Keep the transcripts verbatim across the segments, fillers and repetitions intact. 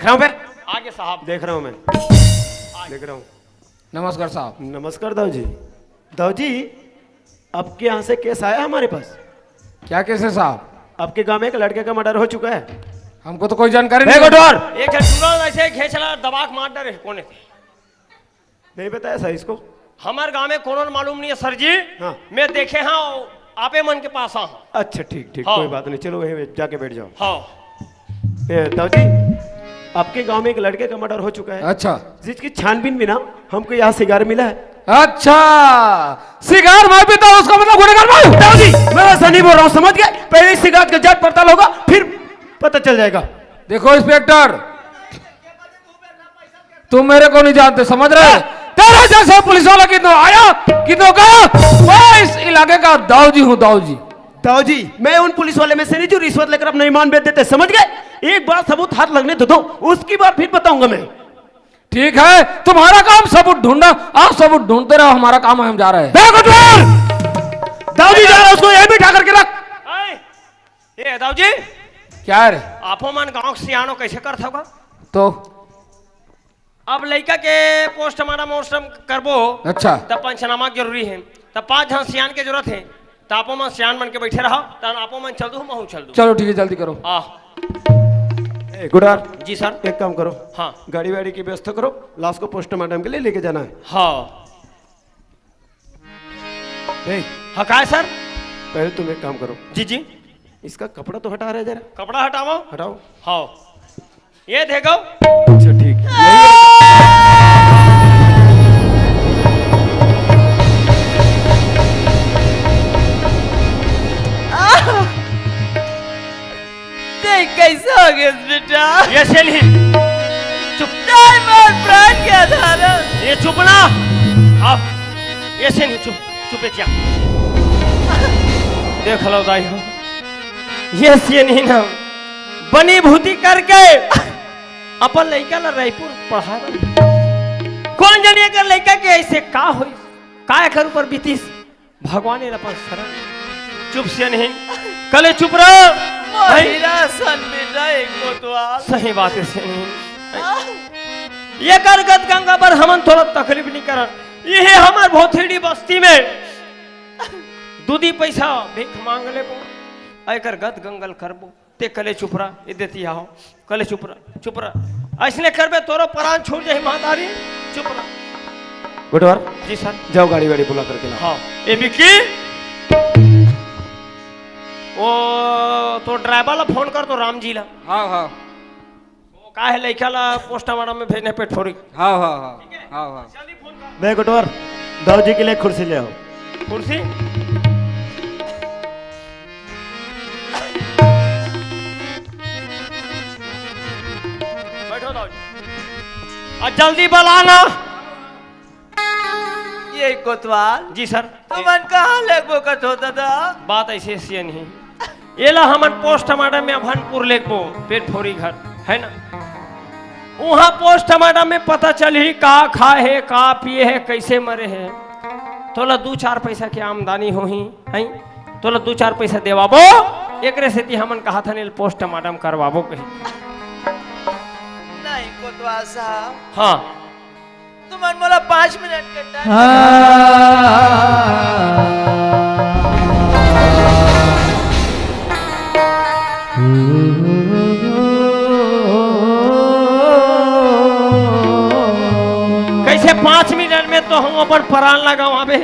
यहाँ पे आगे साहब। देख रहा हूँ मैं, देख रहा हूँ। नमस्कार साहब। नमस्कार दाऊ जी। दाऊ जी, आपके यहाँ से केस आया हमारे पास। क्या केस है साहब? आपके गांव में एक लड़के का मर्डर हो चुका है। हमको तो कोई जानकारी नहीं। कोटवार, एक झन टूरा ऐसे घेचला दबा के मार डरे कोने। नहीं बताया सर इसको। हमारे गांव में कोनो मालूम नहीं है सर जी। हाँ। मैं देखे हाँ, आपे मन के पास आ हाँ। अच्छा, ठीक ठीक, हाँ। कोई बात नहीं, चलो वहीं जाके बैठ जाओ। हाँ। ए, दाऊ जी, आपके गांव में एक लड़के का मर्डर हो चुका है। अच्छा। जिसकी छानबीन में ना हमको यहाँ सिगार मिला है। अच्छा, सिगार मैं पीता हूँ, उसका मतलब गुनहगार मैं हूँ? दाऊ जी, मैं वैसा नहीं बोल रहा हूँ, समझ गए? पहले इस सिगार का जांच पड़ताल होगा, फिर पता चल जाएगा। देखो इंस्पेक्टर, तुम मेरे को नहीं जानते, समझ रहे हो? तेरे जैसे पुलिस वाला कितना आया, कितना गया, मैं इस इलाके का दाऊ जी हूँ, दाऊ जी। दाऊ जी, मैं उन पुलिस वाले में से नहीं जो रिश्वत लेकर अपना ईमान बेच देते, समझ गए? एक बार सबूत हाथ लगने तो दो, उसकी बात फिर बताऊंगा मैं। ठीक है, तुम्हारा काम सबूत ढूंढना, आप सबूत ढूंढते रहो, हमारा काम है, हम जा रहे हैं। बे कोटवार! दाऊ जी जा रहा है, उसको यहीं बिठा करके रख। ए, ए, दाऊ जी। क्या है रे? आपो मन गांव के सियानो कैसे करत होगा? तो अब लइका के पोस्टमार्टम वोस्टमार्टम करबो, अच्छा। त पंचनामा के जरूरी है, त पांच झन सियान के जरूरत है, त आपो मन सियान मन के बैठे रहो, त आपो मन चल दू, महू चल दू। चलो ठीक है, जल्दी करो। आ। ए, गुडार, जी सर। एक काम करो। हाँ। गाड़ी वाड़ी की व्यवस्था करो, लाश को पोस्टमार्टम के लिए लेके जाना है। हाँ। ए, हाँ, काय सर? पहले तुम एक काम करो। जी, जी। इसका कपड़ा तो हटा रहे जरा। कपड़ा हटाओ। हटाओ। हाँ। ये देखो। अच्छा, ठीक है। यही है। ते कैसे हो गए बेटा? ये से नहीं। चुप। तार मार प्राण के आधार। ये चुप ना। आप ये से नहीं, चुप, चुप जा। देख लो दाई हो, ये से नहीं ना, बनी भूती करके अपन लइका ला रायपुर पढ़ाए बर। कौन जाने अगर लइका के ऐसे का होई, का एकर ऊपर बीतीस। भगवान एला अपन शरण। चुप सियानहीन, कले चुप रह। भाई। हीरा सन बेटा एक कोतवाल। सही बात है सियानहीन। ये कर गत गंगा पर हमन थोड़ा तकलीफ नहीं करन। ये हमर भोथेड़ी बस्ती में दूधी पैसा भीख मांग लेबो, एकर गत गंगल करबो। ते कले चुप रह, ए देती आओ, कले चुप रह, चुप रह। ऐसने करबे तोरो प्राण छूट जाही महतारी, चुप रह। गुटवर। जी सर। जाओ गाड़ी वाड़ी बुला करके लाओ। हाँ, ए विक्की, वो तो ड्राइवर ला फोन कर तो राम जी ला। हाँ, हाँ। वो का है लइका ला पोस्टमार्टम में भेजने पेट फोड़ी। हाँ, हाँ, हाँ, हाँ, हाँ। बे गुटवर, दाऊ जी के लिए कुर्सी ले आओ। कुर्सी? बैठो दाऊ जी। और जल्दी बुलाना। ये कोतवाल। जी सर। तुमन कहाँ लेगबो कथो दादा? बात ऐसे सियानहीन। एला हमन पोस्टमार्टम में अभनपुर लेगबो, पेट फोड़ी घर, है ना? उहाँ पोस्टमार्टम में पता चलही का खाए हे, का पिए हे, कैसे मरे हे। तोला दू चार पैसा के आमदनी होही, हैं? तोला दू चार पैसा देवाबो, एकरे सेती हमन कहाथन एला पोस्टमार्टम करवाबो कही। नहीं कोतवाल साहब। हाँ। तुमन मोला पाँच मिनट के टाइम हाँ। कैसे पाँच मिनट में तो हम अपन प्राण लगावाबे?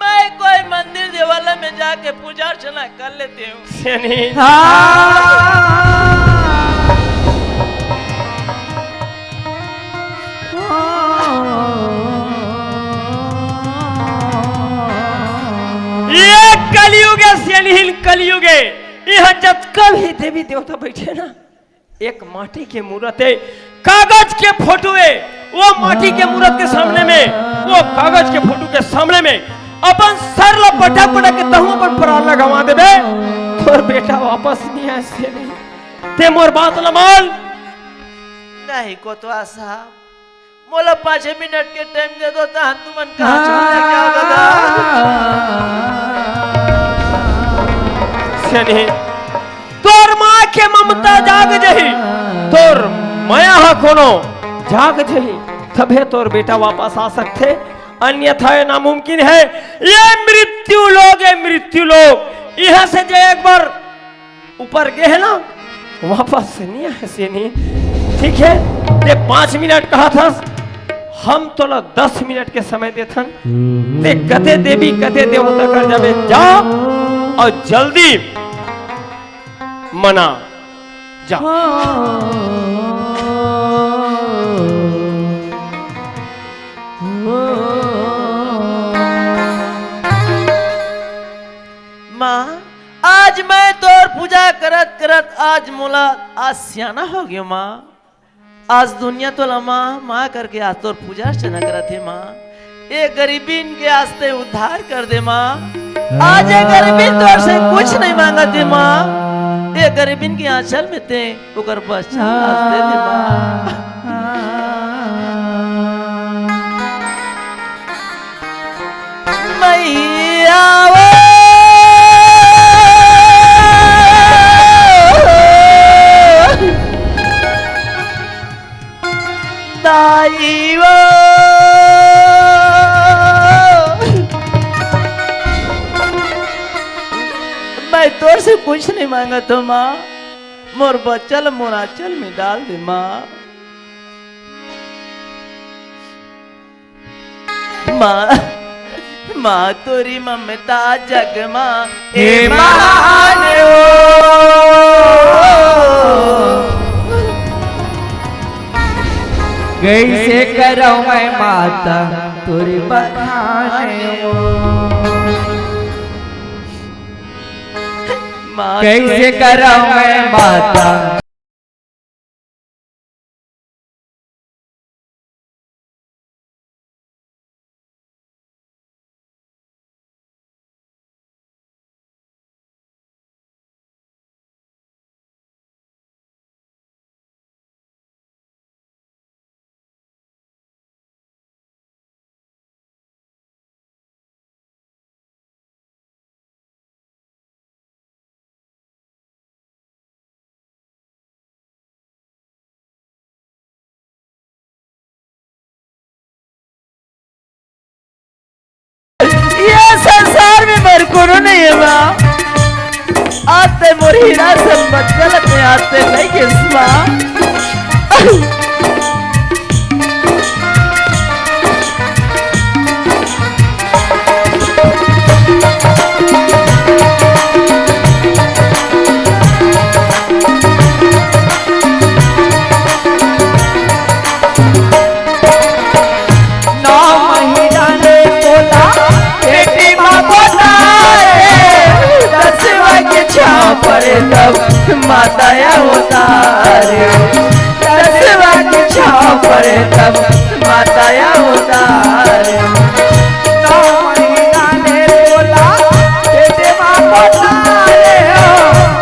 मैं कोई मंदिर देवालय में जाके पूजा अर्चना कर लेते हो। सियानहीन। हाँ। ये कलयुग है सियानहीन, कलयुग है। यहाँ जतका भी देवी देवता बैठे ना, एक माटी के मूरत हे, कागज के फोटो हे, वो माटी के मूरत के सामने में, वो कागज के फोटो के सामने में अपन सर ला पटक पटक के तहूँ अपन प्राण ला गंवा देबे, तोर बेटा वापस नहीं आए सियानहीन। ते मोर बात ला मान। नहीं कोतवाल साहब, मोला पाँच मिनट के टाइम दे दो, तहन तुमन कहाँ चल जाए क्या बता? सियानहीन, तोर माँ के ममता जाग जही, तोर मया ह कोनो जाग जही, तभे तोर बेटा वापस आ सकथे, अन्यथा ये नामुमकिन हे। ये मृत्यु लोक, ये मृत्यु लोक, इहां से जे एक बार ऊपर गे हे ना, वापस नहीं आए से नहीं। ठीक है, ते पांच मिनट कहा था, हम तोला दस मिनट के समय देथन। ते कते देवी, कते देवता कर जाबे, जा अउ जल्दी मना, जा। माँ, आज मैं तोर पूजा करत करत आज मोला आज सियाना हो गयो माँ। आज दुनिया तोला माँ, माँ करके आज तोर पूजा अर्चना करत हे माँ। ए गरीबिन के आज ते उद्धार कर दे माँ। आज ए गरीबिन तोर से कुछ नहीं मांगत हे माँ। ए गरीबिन के आंचल में ते ओकर बच्चा आज दे दे माँ। मैया वो दाई वो, मैं तोर से कुछ नहीं मांगत हो माँ, मोर बच्चा ल मोर आंचल में डाल दे माँ। माँ, माँ तोरी ममता जग माँ हे महान ओ। कैसे करव मैं माता तोरी बखान ओ। माँ कैसे करव मैं माता। ये संसार में मोर कोनो नहीं हे माँ। आज ते मोर हीरा संपत्ति गलत में आज ते नहीं गिस माँ। नौ महीना ले तोला पेटी मा पोता रे, दसवा के छांव परे तब माता अवतारे। दसवा के छांव परे तब माता अवतारे। नौ महीना ले तोला पेटी मा पोता रे,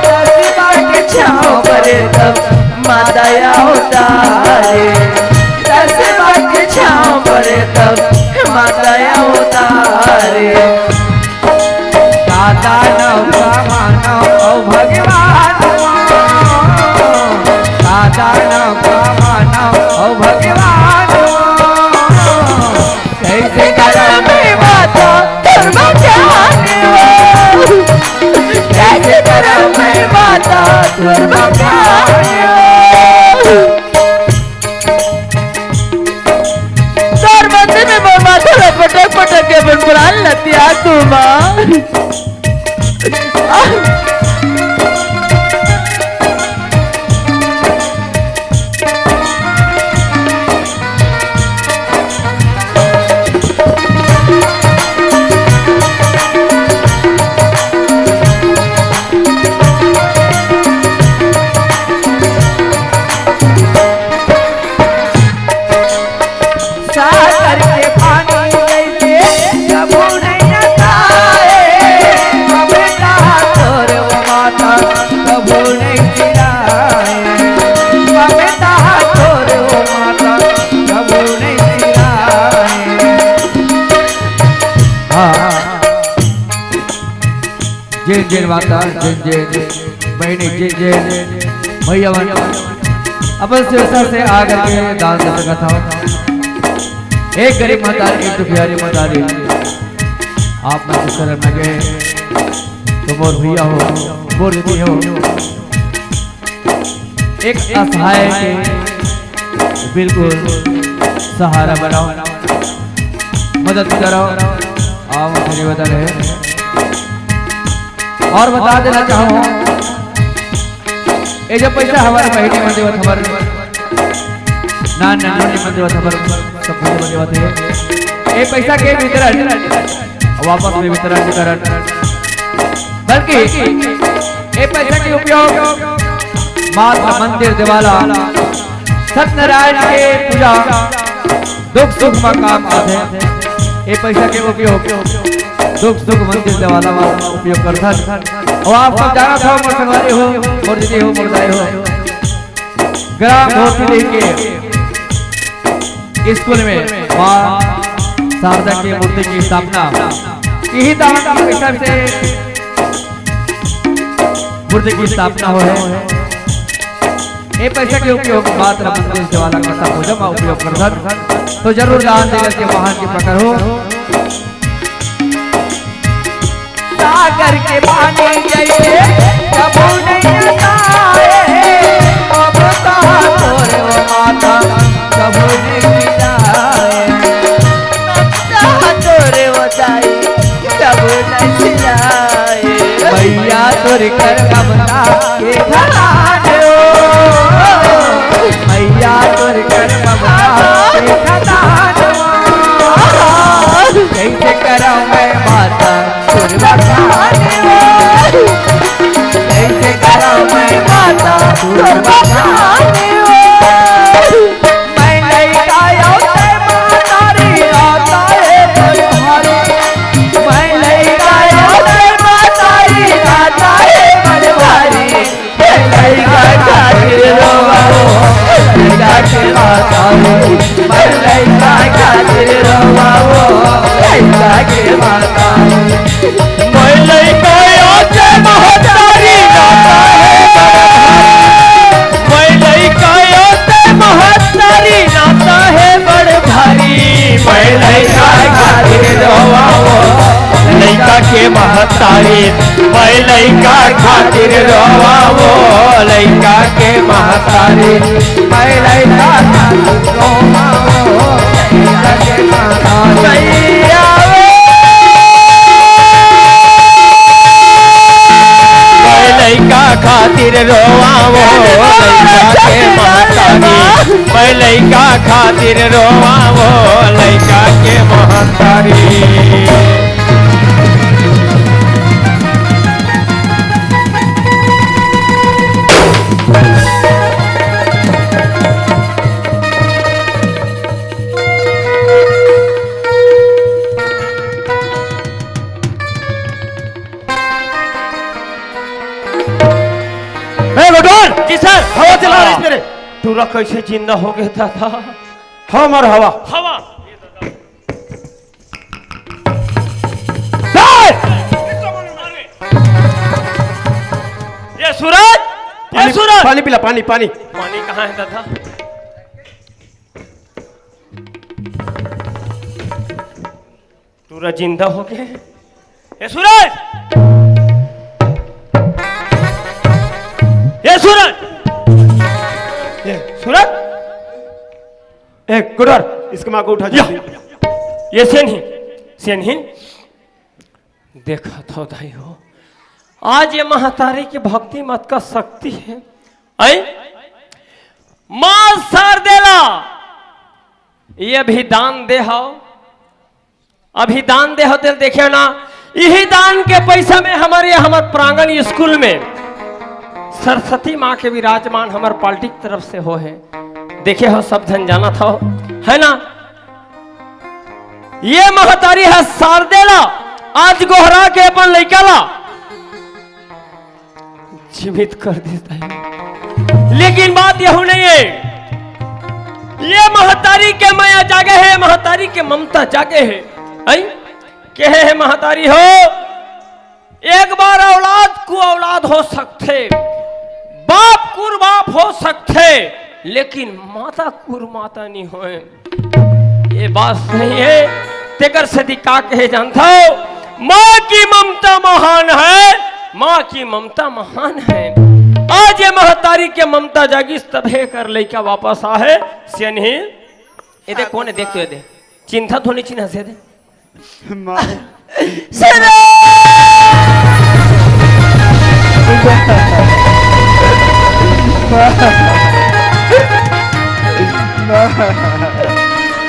दसवा के छांव परे तब माता अवतारे। दसवा के छांव परे तब माता अवतारे। दादा नौका मानव अउ भगवान। दादा नौका मानव अउ भगवान। कैसे करव मैं माता तोर बखान ओ। कैसे करव मैं माता तोर बखान ओ। तोर मंदिर में मोर माता ला पटक पटक के अपन प्राण ला त्याग दूं माँ। सागर के पानी जैसे कभू नहीं आता है। ममता तोर वो माता कभू नहीं सिराए। ममता तोर वो माता कभू नहीं सिराए। हाँ। जय जय माता, जय जय बहिनी, जय जय भैया बहन। अपन स्वेच्छा से आकर के दान दे सकत हव। एक गरीब महतारी, एक दुखियारी महतारी, आप मन के शरण में गए, तो मोर भैया हो, मोर दीदी हो, एक असहाय के बिल्कुल सहारा बनाओ, मदद करो। आप आशीर्वाद रहे। और बता देना चाहूँ, ये जो पैसा हमारी बहिनी मन देवत, हमार नान नंदनी मन देवत, हमार सब कुछ मन देवत है, ये पैसा के वितरण वापस में वितरण करन, बल्कि ये पैसा के उपयोग मात्र मंदिर देवाला, सत्यनारायण के पूजा, दुख सुख में काम आथे। ये पैसा के उपयोग दुख सुख मंदिर देवाला में उपयोग करथन। और आप सब जानत हो, मोर संगवारी हो, मोर दीदी हो, मोर दाई हो, ग्राम भोती देही के स्कूल में माँ शारदा के मूर्ति की स्थापना, यही दान के पैसा से मूर्ति की स्थापना हो है। ये पैसा के उपयोग मात्र मंदिर देवाला करता पूजा में उपयोग करथन, तो जरूर दान देवे के वाहन के प्रकार हो। सागर के पानी जैसे कबू नहीं आता है, अब तो तोरे माता कबू नहीं मिला है। तोरे हो जाई, कबू नहीं मिला है। मैया तोर कर ममता के खजान हो, मैया तोर कर ममता के खजान हो। कैसे करा मैं माता तोर बखान हो, कैसे करा मैं माता तोर बखान हो। मैं लइका आयो ते महतारी, आता है बड़ भारी। मैं लइका आयो ते महतारी, आता है बड़ भारी। मैं लइका खातिर रोवाओ, लइका के महतारी। मैं लइका खातिर रोवाओ, लइका के महतारी। मैं लइका आयो ते महतारी, आता है बड़ भारी। मैं लइका आयो ते महतारी, आता है बड़ भारी। मैं लइका खातिर रोवाओ, लइका के महतारी। मैं लइका खातिर रोवाओ, लइका के महतारी। मैं लइका खातिर रोवाओ, लइका के महतारी। मैं लइका खातिर रोवाओ, लइका के महतारी। मैं लइका खातिर रोवाओ, लइका के महतारी। ए, गोटोर! जी सर। हवा चला रहा है इसमें रे। टूरा कैसे जिंदा हो गया था, था? हवा मार, हवा। हवा। ए! ये सूरज, ये पानी, सूरज। पानी पिला, पानी, पानी। पानी कहाँ है दादा? टूरा जिंदा हो गया। ये सूरज, ये सूरज, ये सूरज। ए, गोटोर, इसके माँ को उठा या। जल्दी। ये सेन ही, सेन ही। देखा था दाई हो, आज ये महतारी की भक्ति मत का शक्ति है। आई माँ शारदेला, ये भी दान दे हो, अभी दान दे हो, तेल देखे ना, यही दान के पैसा में हमारे, हमारे प्रांगण स्कूल में सरस्वती माँ के विराजमान हमारे पार्टी की तरफ से हो है। देखे हो, सब झन जाना था, है ना? ये महतारी है शारदेला, आज गोहरा के अपन लइका ला जीवित कर देता है। लेकिन बात यहू नहीं है, ये महतारी के मया जागे है, महतारी के ममता जागे है। आई? कहे है महतारी हो, एक बार औलाद कु औलाद हो सकथे, बाप कुर बाप हो सकथे, लेकिन माता कुरमाता नहीं होय। ये बात सही है। तेकर सेती का कहे जानथव, माँ की ममता महान है, माँ की ममता महान है। आज ये महतारी के ममता जागिस, तभे कर लइका वापस आहे। सियनही, ये दे कोन हे, देख तो ये दे, चिंता तो नहीं चिन्हा से दे। माँ।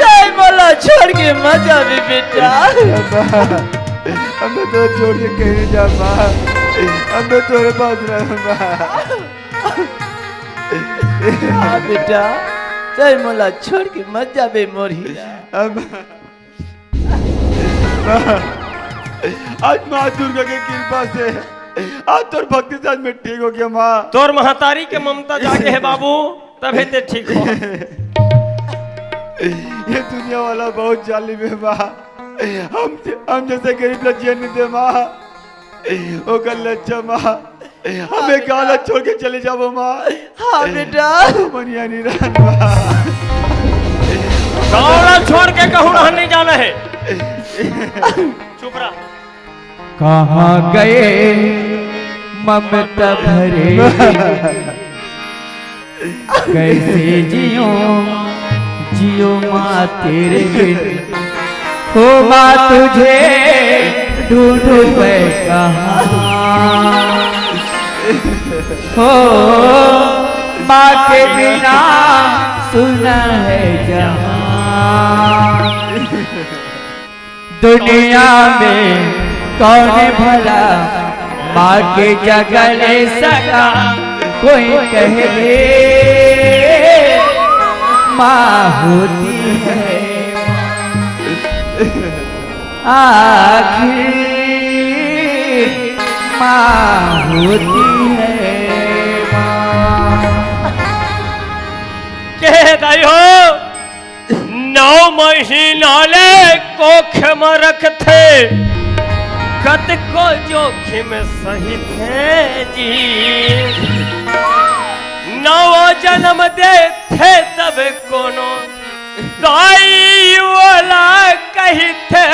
तैं मोला छोड़ के मत जाबे बेटा। माँ, हमें तो छोड़ के कहीं जा माँ, हमें तोरे पास रह माँ। हाँ बेटा, तैं मोला छोड़ के मत जाबे मोर हीरा। अब आज माँ दुर्गा के कृपा से आज तोर भक्ति से आज मैं ठीक हो गया माँ। तोर महतारी के ममता जागे हे बाबू, तभे ते ठीक हो। ये दुनिया वाला बहुत जालिम है माँ। हम हम जैसे गरीब ला जियन नहीं दे माँ। ओकर ले अच्छा माँ, हमें गाँव ला छोड़ के चले जाबो माँ। हाँ बेटा। मनिया नहीं रहन माँ। गाँव ला छोड़ के कहूँ रहन नहीं जाना है। चुप रह। कहाँ गए ममता भरे, कैसे जियो, जियो माँ तेरे बिन। हो माँ तुझे ढूंढूं मैं कहाँ। हो माँ के बिना सुना है जहाँ। दुनिया में कौन भला माँ के जगह ले सका? कोई कह दे माँ होती है आखिर, माँ होती है माँ। के दाई हो, नौ महीना ले कोख म रखथे, कतको जोखिम सहिथे जी। नवा जन्म देथे तब कोनो दाई वाला कहिथे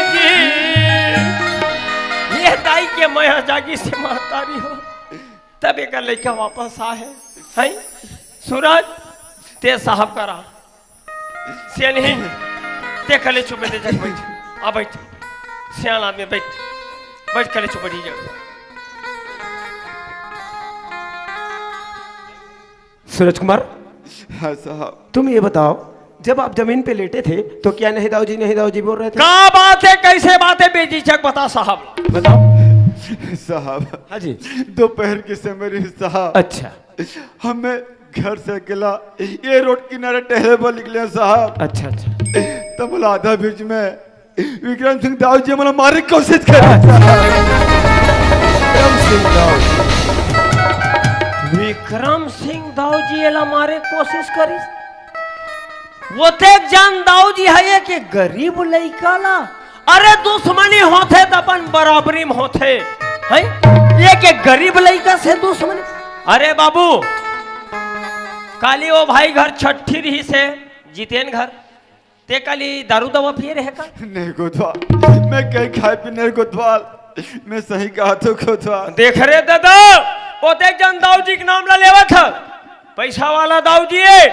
जी। ये दाई के मया जागिस हे महतारी हो, तब एकर लइका वापस आहे। हैं? सूरज, ते साहब करा। सियान ही, ते कले चुप बैठ, जा बैठ। आ बैठ। सियान आदमी बैठ। बैठ कले चुप बैठ जा। सूरज कुमार, हाँ साहब। तुम ये बताओ, जब आप जमीन पे लेटे थे तो क्या नहीं दाऊ जी, नहीं दाऊ जी बोल रहे थे? का बात है, कैसे बात है बेझिझक बता साहब। बताओ। साहब। हाँ जी। दोपहर के समय रही साहब। अच्छा। हमें घर से अकेला ये रोड किनारे टहले बर निकले साहब। अच्छा, अच्छा। तब आधा बीच में विक्रम सिंह दाऊ जी मोला मारे के कोशिश करे। विक्रम सिंह दाऊ जी। विक्रम सिंह दाऊ जी एला मारे के कोशिश करिस। ओतेक जन दाऊ जी हे के गरीब लइका ला। अरे दुश्मनी होथे त अपन बराबरी में होथे। हैं? ये के गरीब लइका से दुश्मनी? अरे बाबू, काली ओ भाई घर छट्ठी रहिसे, जितेन घर। ते काली दारू दवा पिए रहे का? नहीं कोतवाल, मैं कहीं खाए पीने नहीं कोतवाल, मैं सही कहा तो कोतवाल। देख रे दादा, ओतेक जन दाऊ जी के नाम ला लेवत ह। पैसा वाला दाऊ जी ए,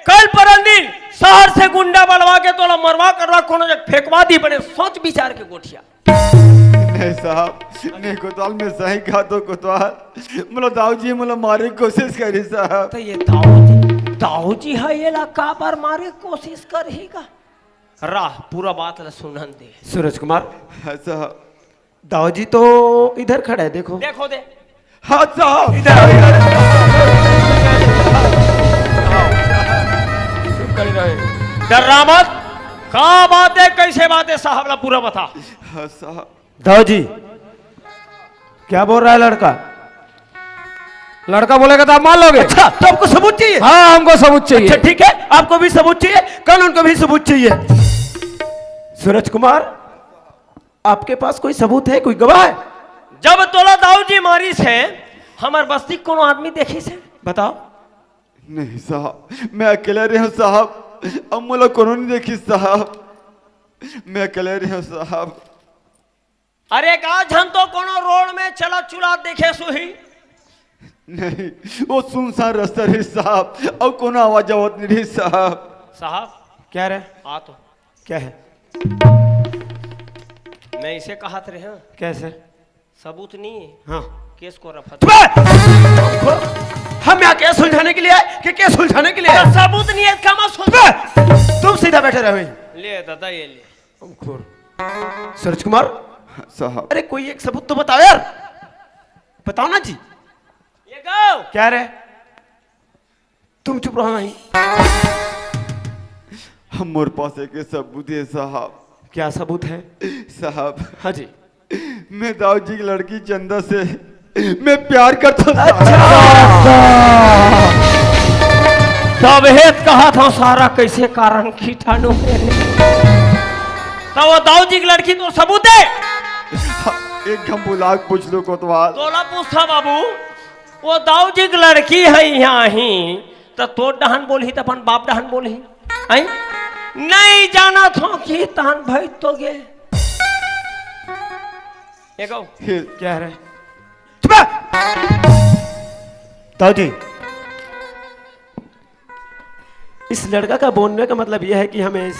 कल परन दिन शहर से गुंडा बलवा के तोला मरवा करवा कोनो जग फेंकवा दी, बने सोच विचार के गोठिया। नहीं साहब, नहीं कोतवाल, मैं सही कहा तो कोतवाल, मोला दाऊ जी मोला मारे के कोशिश करी साहब। त ये दाऊ जी, दाऊ जी हे, एला काबर मारे के कोशिश करही का? राह, पूरा बात ला सुनन दे। सूरज कुमार। हाँ साहब। दाऊ जी तो इधर खड़ा है, देखो। देखो दे। हाँ साहब। इधर आओ, इधर। चुप खड़ी रहे। डर्रा मत। का बात है, कैसे बात है, साहब ला पूरा बता। हाँ साहब। दाऊ जी, क्या बोल रहा है लड़का? लड़का बोलेगा तो आप मान लोगे? अच्छा, तो आपको सबूत चाहिए? हाँ, हमको सबूत चाहिए। अच्छा, ठीक है, आपको भी सबूत चाहिए, कानून को भी सबूत चाहिए। सूरज कुमार, आपके पास कोई सबूत है, कोई गवाह है? जब तोला दाऊ जी मारिस हे, हमर बस्ती कोनो आदमी देखिस हे? बताओ। नहीं साहब, मैं अकेला रहे हूँ साहब, अब मोला कोनो नहीं देखी साहब, मैं अकेला रहे हूँ साहब। अरे का झन तो कोनो रोड में चलत चुलत देखे सुही। नहीं, वो सुनसान रास्ता रही साहब, अउ कोनो आवाज आवत नहीं रही साहब। साहब, क्या रे? आ तो। क्या है? मैं इसे कहत रहे हूँ। कैसे? सबूत नहीं है। हाँ। केस को रफत। चुप रह! हम यहाँ केस सुलझाने के लिए आए कि केस सुलझाने के लिए आए? तो सबूत नहीं है, कमा सुन। चुप रह! तुम सीधा बैठे रहो। ले दादा, ये ले। खूर। सूरज कुमार, साहब। अरे कोई एक सबूत तो बताओ यार, बताओ ना जी। ये गाओ। क्या रे? तुम चुप रहो नहीं। हम मोर पास एक सबूत है साहब। क्या सबूत है? साहब। हाँ जी। मैं दाऊ जी की लड़की चंदा से मैं प्यार करता हूँ। अच्छा। तब हेत कहा था सारा कैसे कारण कीटाणु है। तो वो दाऊ जी की लड़की तो सबूत है। एक हम बुला के पूछ लो कोतवाल। तोला पूछा बाबू, वो दाऊ जी की लड़की है यहाँ ही, तो तोर डहन बोलही, तो अपन बाप डहन बोलही। आई? नहीं जाना था कि तहन भाई तो गे। ये कहो। ये क्या है? चुप रह! दाऊ जी, इस लड़का का बोलने का मतलब यह है कि हमें इस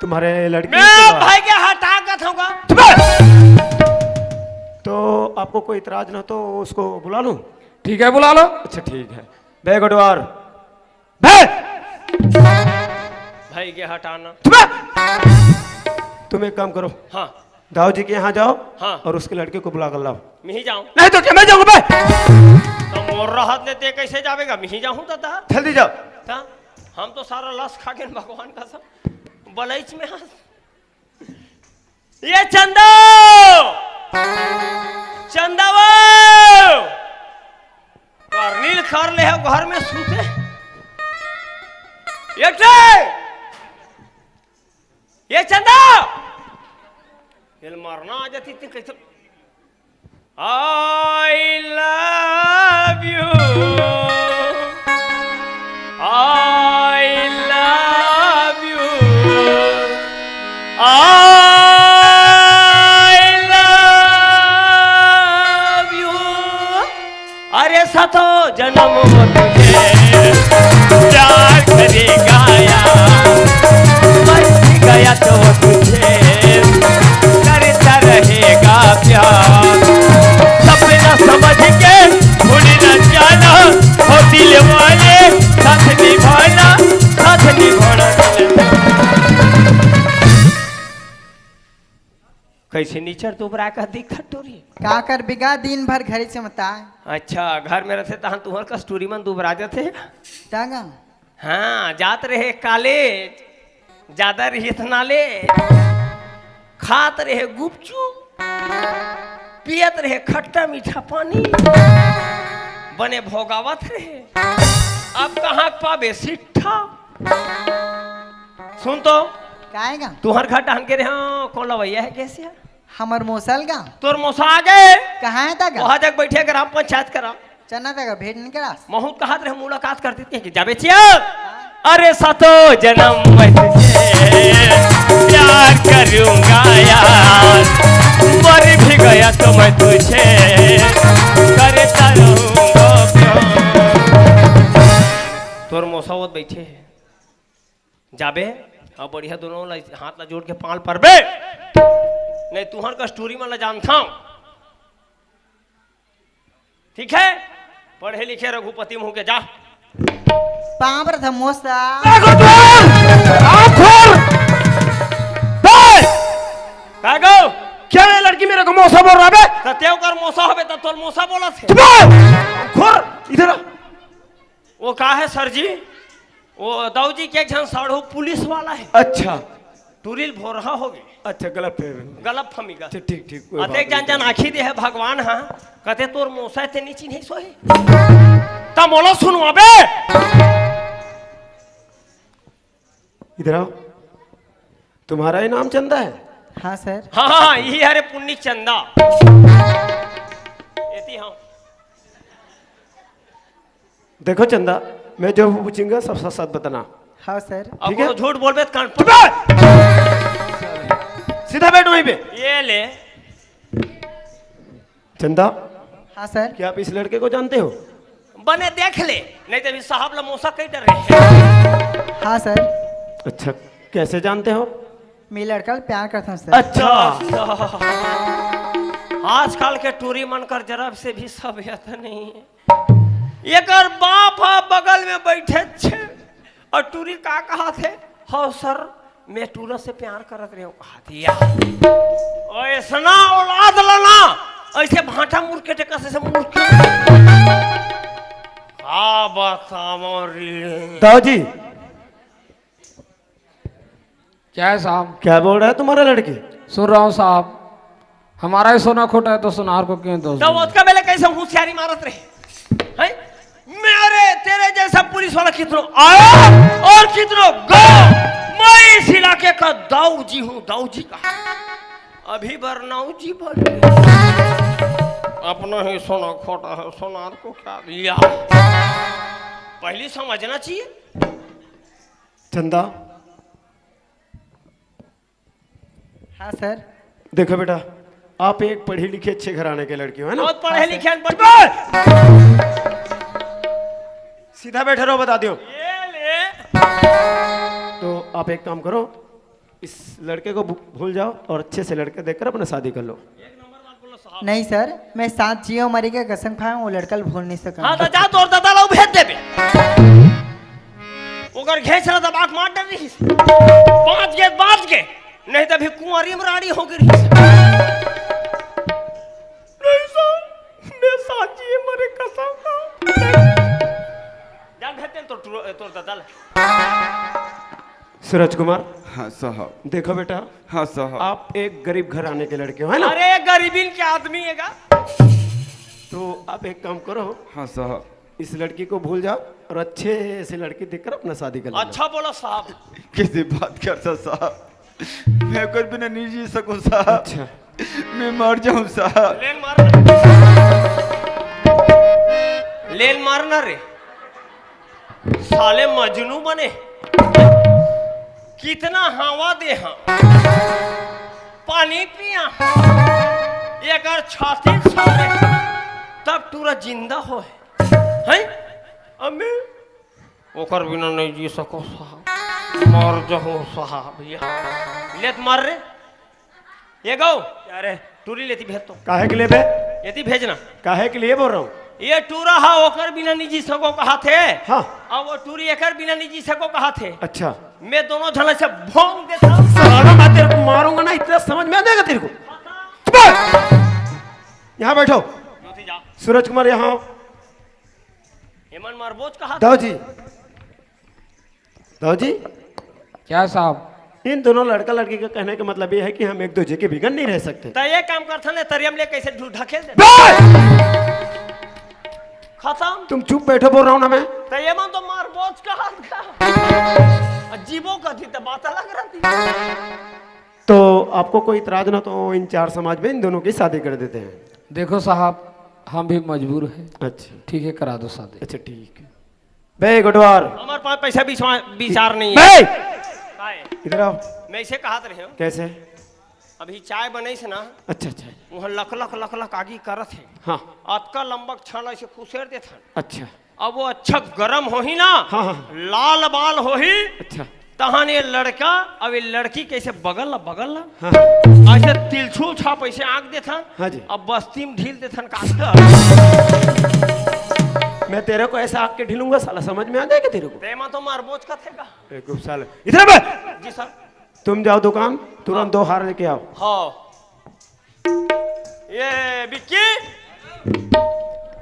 तुम्हारे लड़के मैं को भाई के हटा के थाऊंगा। चुप रह! तो आपको कोई इतराज ना हो तो उसको बुला लूं? ठीक है, बुला लो। अच्छा, ठीक है। बे गोटवार, बे! भाई के हटाना। चुप रह! तुम एक काम करो। हाँ। दाऊ जी के यहाँ जाओ हाँ। और उसके लड़के को बुला कर लाओ। मिही जाऊं? नहीं तो क्या मैं जाऊंगा बे? तो मोर रहत ले ते कैसे जावेगा? मिही जाहूं दादा। जल्दी जाओ। ता? हम तो सारा लस खा गेन भगवान कसम। बलैच में हंस। ये चंदो! चंदो! करनील कर ले हो घर में सूते। ये टे! ये चंदा! ये मरना आ जाती थी कैसे? I love you। I love you। I love you। अरे सातों जन्म तुझे प्यार करेगा यार, मर भी गया तो तुझे करता रहेगा प्यार। सपना समझ के भूल न जाना, हो दिल वाले साथ निभाना, साथ निभाना। कैसे निचर दुबरा का दिखत टोरी? का कर बिगा दिन भर घरे से मता। अच्छा, घर में रहते तहन तुहर कस टूरी मन दुबरा जाते। तांगा। हाँ, जात रहे कॉलेज, ज्यादा रही इतना ले, खात रहे गुपचुप, पियत रहे खट्टा मीठा पानी, बने भोगावत रहे। अब कहाँ पाबे सिट्ठा? सुन तो। काहे गा? तुहर घर डहन के रहे, हाँ, कौन लवैया है कैसे है? हमर मोसा ल गा। तोर मोसा आ गए? कहाँ है ता गा? वहाँ तक बैठे ग्राम पंचायत करा। चना ता गा, भेंट नहीं करा। महूत कहा रहे मुलाकात करती थी कि जाबे चिया। अरे सातों जन्म मैं तुझे प्यार करूंगा यार, मर भी गया तो मैं तुझे करता रहूंगा प्यार। तोर मोसा वो बैठे है। जाबे, अउ बढ़िया दोनों ला, हाथ ला जोड़ के पांव परबे। नहीं, तुहर कस टूरी मन ला जानथंव। ठीक है? पढ़े लिखे रघुपति मुँह के जा। पांव परत हंव मोसा। ए, गुरुद्वार! आँख खोल! बे! का गो? क्या ये लड़की मेरे को मोसा बोल रहा बे? त तें ओकर मोसा होबे, त तोर मोसा बोलत हे। चुप रह! खोल! इधर आ। वो का है सर जी? वो दाऊ जी के एक झन साढ़ू पुलिस वाला है। अच्छा। टूरी ल भोरहा होगे। अच्छा, गलत फहमी। गलत फहमी का। अच्छा, ठीक, ठीक, कोई बात अतेक नहीं। जान जान आँखी दे है भगवान हा, कथे तोर मोसा तें नइ चिन्हे सोहे। त मोला सुनवाबे। इधर आओ। तुम्हारा ही नाम चंदा है? हाँ सर। हाँ, हाँ, हाँ, ये हरे पुन्नी चंदा। एती हाँ। देखो चंदा, मैं जो पूछूंगा, सब सच सच बताना। हाँ सर। अब ठीक है? वो झूठ बोलबे त कान सीधा बैठ वहीं पे। ये ले। चंदा। हाँ सर। क्या आप इस लड़के को जानते हो? बने देख ले, नहीं तो अभी साहब ला मोसा कई डर रहे। हाँ सर। अच्छा, कैसे जानते हो? मैं लड़का ल प्यार करता हूँ सर। अच्छा। अच्छा। आजकल के टूरी मन कर जरा से भी सभ्यता नहीं है। एकर बाप ह बगल में बैठे छे और टूरी का कहा थे, "हाँ सर, मैं टूरा से प्यार करत रहे हूँ," कहा दिया। ऐसना औलाद लना, ऐसे भाटा मुड़ के टेका से मुड़ के। का बतावं रे। दाऊ जी, क्या है साहब? क्या बोल रहा है तुम्हारा लड़की? सुन रहा हूँ साहब, हमारा ही सोना खोटा है तो सुनार को क्यों दोष तो देंगे? उसका बेले कैसे होशियारी मारत रहे हैं? मेरे तेरे जैसा पुलिस वाला कितनो आया और कितनो गया। मैं इस इलाके का दाऊ जी हूँ, दाऊ जी का। अभी बरनाऊ जी बन गए। अपना ही सोना खोटा है, सुनार को क्या दिया? पहली समझना चाहिए। चंदा। हाँ सर। देखो बेटा, आप एक पढ़ी लिखी अच्छे घराने के लड़की हो, है ना? बहुत पढ़े लिखे हैं, पढ़- सीधा बैठे रहो, बता दियो। ये ले। तो आप एक काम करो, इस लड़के को भू-, भूल जाओ और अच्छे से लड़के देखकर अपना शादी कर लो। नहीं सर, मैं साथ जियो मरी के कसम खाया हूँ, वो लड़का ल भूल नहीं सका। हाँ, तो जा तोर दादा ला भेज देबे। ओकर घेंच रहा था, बात मार डर रही। बाँच गे, बाँच गे, नहीं तो अभी कुंवारी में रानी हो गई रही। नहीं सर, मैं साथ जिए मरे कसम खा। जा घर तेन तोर, तोर दादा ला। सूरज कुमार। हाँ साहब। देखो बेटा। हाँ साहब। आप एक गरीब घराने के लड़के हो, है ना? अरे गरीबी के आदमी है का? तो आप एक काम करो। हाँ साहब। इस लड़की को भूल जाओ और अच्छे से लड़की देखकर अपना शादी कर लो। अच्छा बोला साहब। कैसे बात करता साहब, मैं कर बिना नहीं जी सकूँ साहब। अच्छा। मैं मर जाऊँ साहब। लेन मार। लेन मारना रे। साले मजनू बने, कितना हवा दे हाँ, पानी पिया, एकर छाती साले, तब टूरा जिंदा हो है, हैं? अम्मे, ओकर बिना नहीं जी सको साहब, मर जाओ साहब, लेत मर रे। ये गौ, क्या रे? टूरी लेती भेज तो। काहे के लिए बे? येती भेजना। काहे के लिए बोल रहा हूँ? ये टूरा हा ओकर बिना नहीं जी सको कहा थे। हाँ। अब वो टूरी एकर बिना नहीं जी सको कहा थे। अच्छा। मैं दोनों झले से भोंग देता हूँ। साला मैं तेरे को मारूंगा ना, इतना समझ में आ जाएगा तेरे को। चुप! यहाँ बैठो। सूरज कुमार यहाँ। हेमन मारबोच कहा। दाऊ जी। दाऊ जी। क्या साहब? इन दोनों लड़का लड़की के कहने का मतलब ये है कि हम एक दूजे के बिगन नहीं रह सकते। तो ये काम करथन, तरियम ले कैसे ढू-, ढकेल दे। बे! खत्म। तुम चुप बैठो, बोल रहा हूँ ना मैं। तो ये मन तो मार बोझ कहा था। अजीबो का थी तो बात अलग रहती। तो आपको कोई इतराज ना तो इन चार समाज में इन दोनों की शादी कर देते हैं। देखो साहब, हम भी मजबूर हैं। अच्छा। ठीक है, करा दो शादी। अच्छा, ठीक है। बे गोटवार। हमारे पास पैसा विचार नहीं है। बे! इधर आओ। मैं इसे कहा रहे हूँ। कैसे? अभी चाय बनइस ना। अच्छा, अच्छा। वहाँ लख लख लख लख आगी करत है। हाँ। अतका लंबा छाला इसे खुसेर देथन। अच्छा। अब वो अच्छा गरम होही ना। हाँ, हाँ। लाल बाल होही। अच्छा। तहन ये लड़का, अब ये लड़की कैसे बगल ला, बगल ला। हाँ। ऐसे तिलछुल छाप ऐसे आंक देथन। हाँ जी। अब बस्ती में ढील देथन का। मैं तेरे को ऐसा आंक के ढीलूंगा, साला समझ में आ जाएगा तेरे को। तेमा तो मार बोझ का थे का। एक साल इधर बे। जी सर। तुम जाओ दुकान, तुरंत दो हार लेके आओ। हाँ। ये बिक्की,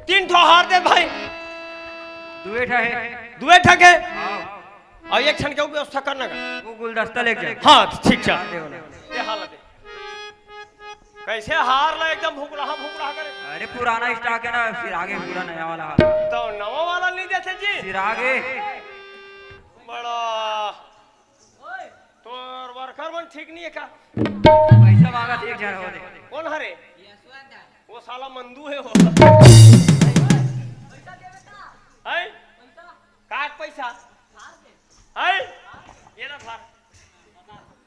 तीन ठो हार दे भाई। दुए ठा है। दुए ठा के? हाँ। और एक छन के व्यवस्था करना का। वो गुलदस्ता लेके जा। हाँ, ठीक है। ये हालत है। कैसे हार ला एकदम भुकड़ा भुकड़ा करे। अरे पुराना स्टॉक है ना, फिर आगे पूरा नया वाला हार। तो नवा वाला नहीं देते जी। फिर आगे। बड़ा तोर वर्कर मन ठीक नहीं है का? पैसा मांगा ठीक जा रहा। कौन हरे? वो साला मंदू है वो। हैं? का पैसा? हैं? ये ला धर।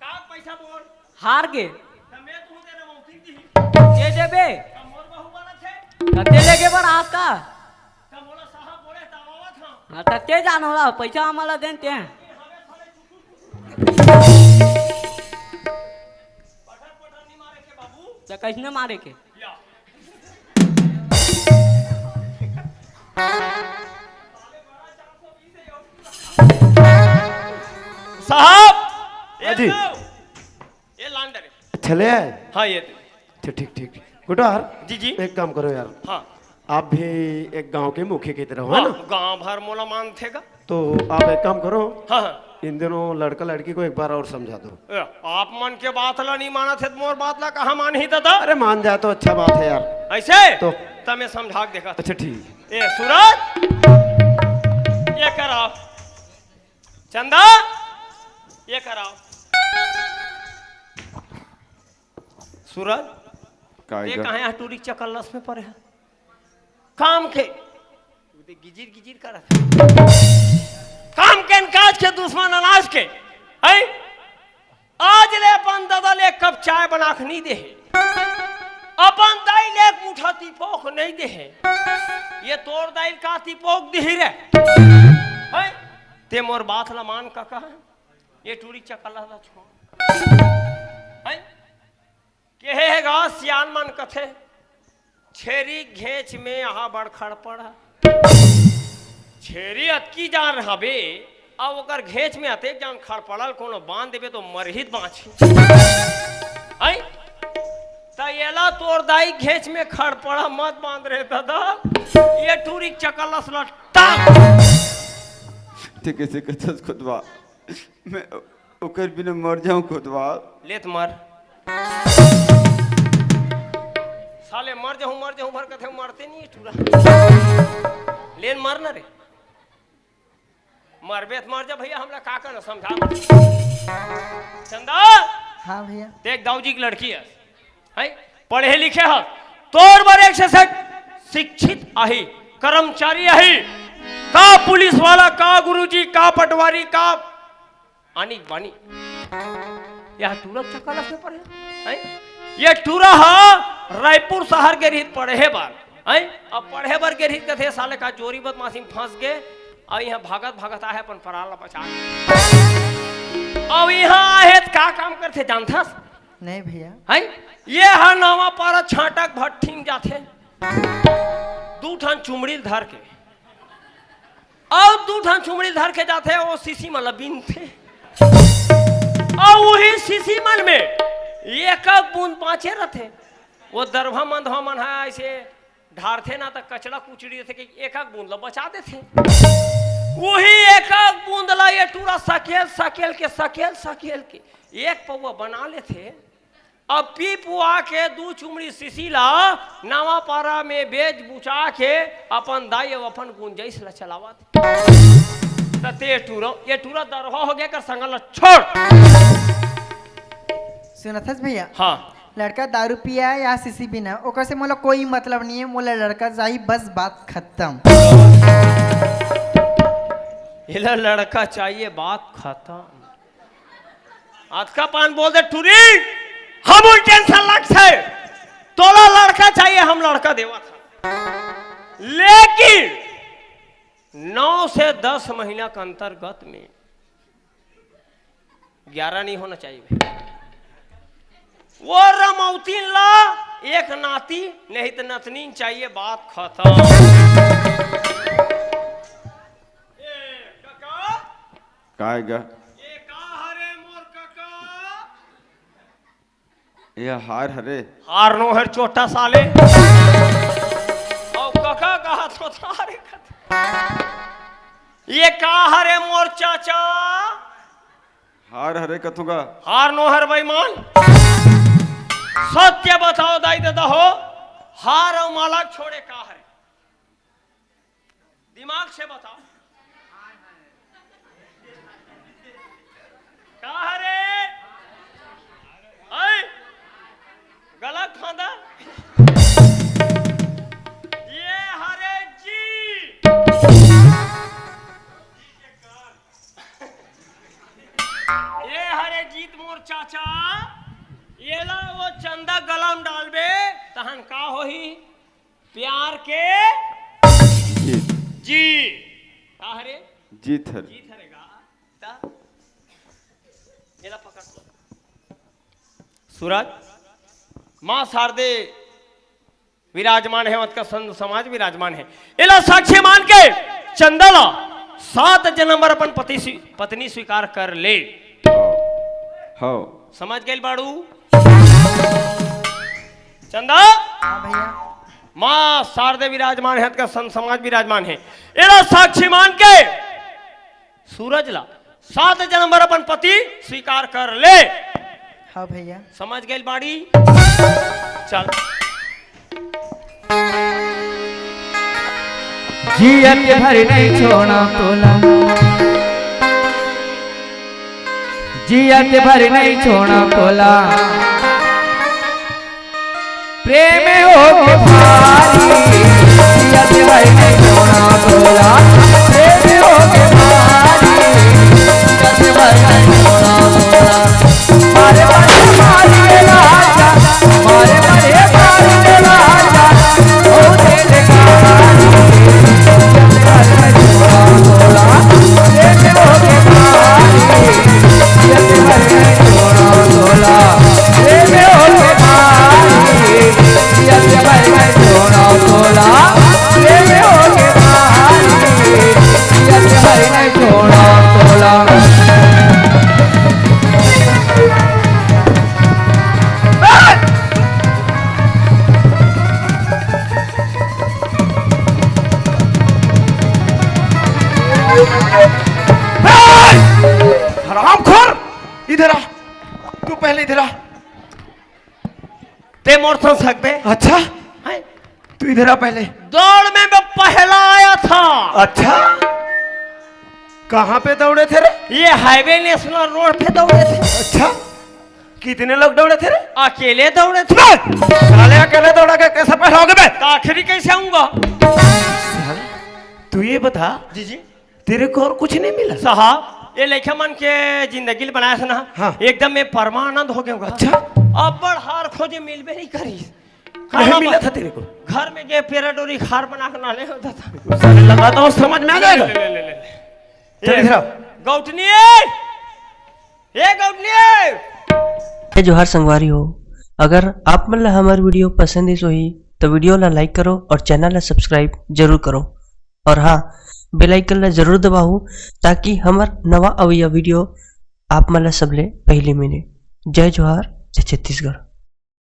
का पैसा बोल? हार गे। त मैं तू दे रहा हूँ, ठीक दी। दे देबे। त मोर बहू वाला थे। कते लेगे बर आज का? त मोला साहब बोले, त आवत हूँ। हाँ, त ते जान होला, पैसा हमला देन ते। पटक पटक नहीं मारे के बाबू। त कैसने मारे के? या। साहब, ये हाँ जी। लो। ये लान दे रे। अच्छा, ले आए? हाँ, ये दे। अच्छा, ठीक, ठीक, ठीक। गुटवार, जी, जी। एक काम करो यार। हाँ। आप भी एक गांव के मुखिया की तरह हो, है हाँ, ना? गांव भर मोला मानथे गा। तो आप एक काम करो, हाँ, हाँ। इन दिनों लड़का लड़की को एक बार और समझा दो। ए, आप मन के बात ला नहीं मानत हे, त मोर बात ला कहाँ मानही दादा? अरे, मान जाए तो अच्छा बात है यार। ऐसे? तो? त मैं समझा के देखा। अच्छा, ठीक। ए, सूरज, ये कराओ। चंदा, ये कराओ। सूरज, का ये गा? कहाँ यहाँ टूरी चकल्लस में पड़े है? काम के। वो तो गिजिर गिजिर करत है। काम के न काज के दुश्मन अनाज के। हैं? आज ले अपन ददा ले एक कप चाय बना के नहीं दे हे। अपन दाई ले एक मुठा तिपोक नहीं दे हे। ये तोर दाई का तिपोक दिही रे? हैं? ते मोर बात ला मान कका। ये टूरी चकल्लस ला छोड़। हैं? केहे हे गा सियान मन कथे, छेरी घेंच में आहा बड़ खड़पड़ा। छेरी अतकी जान हबे, अब ओकर घेंच में अतेक जान खड़पड़ल, कोनो बांध देबे तो मरही त बांचही। हैं? त एला तोर दाई घेंच में खड़पड़ा मत बांध रे दादा, ये टूरी चकल्लस ला टांग। ठीक है, से कथस खुदवा। मैं ओकर बिना मर जाऊं खुदवा। लेत मर। साले मर जाऊं, मर जाऊं भर कथे मरते नहीं है टूरा। लेन मर ना रे। मरबे त मर जा भैया, हमला का करना समझा। चंदा। हाँ भैया। देख दाऊ जी की लड़की है। हैं? पढ़े लिखे ह, तोर बर एक से एक शिक्षित आही, कर्मचारी आही, का पुलिस वाला, का गुरुजी, का पटवारी, का आनी बानी। यह टूरा चकल्लस में पढ़े, हैं? ये टूरा ह रायपुर शहर गे रहित पढ़े बर, हैं? अब पढ़े बर गे रहित कथे, साले का चोरी बदमाशी में फंस गे, अउ यहाँ भागत भागत आहे अपन परान ला बचा के। अब यहाँ आहे त का काम करथे जानथस? नहीं भैया। हैं? ये ह नवा पारा छाटक भट्ठी में जाथे। दू ठन चुमड़ी ल धर के। अउ दू ठन चुमड़ी ल धर के जाथे, वो सीसी मन ल बीनथे। अउ उही सीसी मन में एक एक बूंद बांचे रथे। वो दरभा मंदवा मन ह ऐसे ढारथे ना, त कचड़ा कुचड़ी रथे कि एक एक बूंद ल बचा देथे। उही एक एक बूंद ल ये टूरा सकेल, सकेल के, सकेल, सकेल के एक पौवा बना लेथे। अब पी पुआ के दू चुमड़ी सीसी ला नवा पारा में बेच बुचा के अपन दाई अउ अपन गुंजाइश ला चलावत। त ते टूरा, ये टूरा दरभा हो गे, एकर संग ला छोड़। सुनथस भैया? हाँ। लड़का दारू पिया या सीसी बिना, ओकर से मोला कोई मतलब नहीं है, मोला लड़का चाही, बस बात खत्म। एला लड़का चाहिए, बात खत्म। अतका पान बोल दे टूरी, हमू ल टेंशन लगथे। तोला लड़का चाहिए, हम लड़का देवत हन। लेकिन नौ से दस महीना के अंतर्गत में ग्यारह नहीं होना चाहिए भाई। वो रमौतिन ला एक नाती, नहीं त नतनीन चाहिए, बात खत्म। ए, काका, काय गा? ये का हरे मोर कका? ये हार हरे। हार नो हर चोटा साले। अउ कका कहा तो थारे कत। ये का हरे मोर चाचा? हार हरे कथुगा। हार नो हर बेईमान। सत्य बताओ दाई ददा हो, हार अउ माला छोड़े का हरे? दिमाग से बताओ। का हरे? हैं? गलत फांदा? ये हरे जी। ये हरे जीत मोर चाचा, येला वो चंदा गला म डालबे, तहन का होही? प्यार के जीत। जी। का हरे? जीत हरे। जीत हरे गा। त येला पकड़। सूरज, माँ शारदे विराजमान हे, ओतका संत समाज विराजमान हे। एला साक्षी मान के चंदा ला सात जन्म बर अपन पति स्वी-, पत्नी स्वीकार कर ले। हव। समझ गइल बाड़ू? चंदा, हाँ भैया। माँ शारदे विराजमान हे, ओतका संत समाज विराजमान हे। एला साक्षी मान के सूरज ला सात जन्म बर अपन पति स्वीकार कर ले। हाँ भैया। समझ गइल बाड़ी? चल। जियत भर नहीं छोड़ा तोला, जियत भर नहीं छोड़ा तोला, प्रेम हो के भारी, जियत भर नहीं छोड़ा तोला, प्रेम हो के भारी, जियत भर नहीं छोड़ा तोला। मारे मारे मारी के राजा, मारे मारे मारी के राजा, ओ तेरे कारी, जियत भर नहीं छोड़ा तोला, प्रेम हो के भारी, जियत भर नहीं छोड़ा तोला। हरामखोर, इधर आ। तू पहले इधर आ। ते मोर संग सकबे? अच्छा, हैं? तू इधर आ पहले। दौड़ में मैं पहला आया था। अच्छा, कहाँ पे दौड़े थे रे? ये हाईवे नेशनल रोड पे दौड़े थे। अच्छा, कितने लोग दौड़े थे रे? अकेले दौड़े थे। साले, अकेले दौड़ा के कैसे पहला होगे बे? तो आखिरी कैसे आऊंगा? साले, तू ये बता, जी जी। तेरे को और कुछ नहीं मिला? साहब, ये लइका मन के जिंदगी ल बनाए हस ना, हाँ। एकदम मैं परमानंद हो गया हूँ। अच्छा? अब्बड़ हार खोजे, मिलबे नहीं करिस। नहीं मिला था तेरे को? घर में गे पेरा डोरी हार बना के ना ले होता था। साले, लगाता हूँ, समझ में आ जाएगा। ले, ले, ले, ले, ले। चल, ये इधर आ। गौटनी, ए गौटनी। जय जोहार संगवारी हो, अगर आप मन ला हमर video पसंद आइस होही, तो video ला like करो और channel ला subscribe जरूर करो। और हाँ, bell icon ला जरूर दबाओ, ताकि हमर नवा अवइया video आप मन ला सबले पहली मिले। जय जोहार, जय छत्तीसगढ़।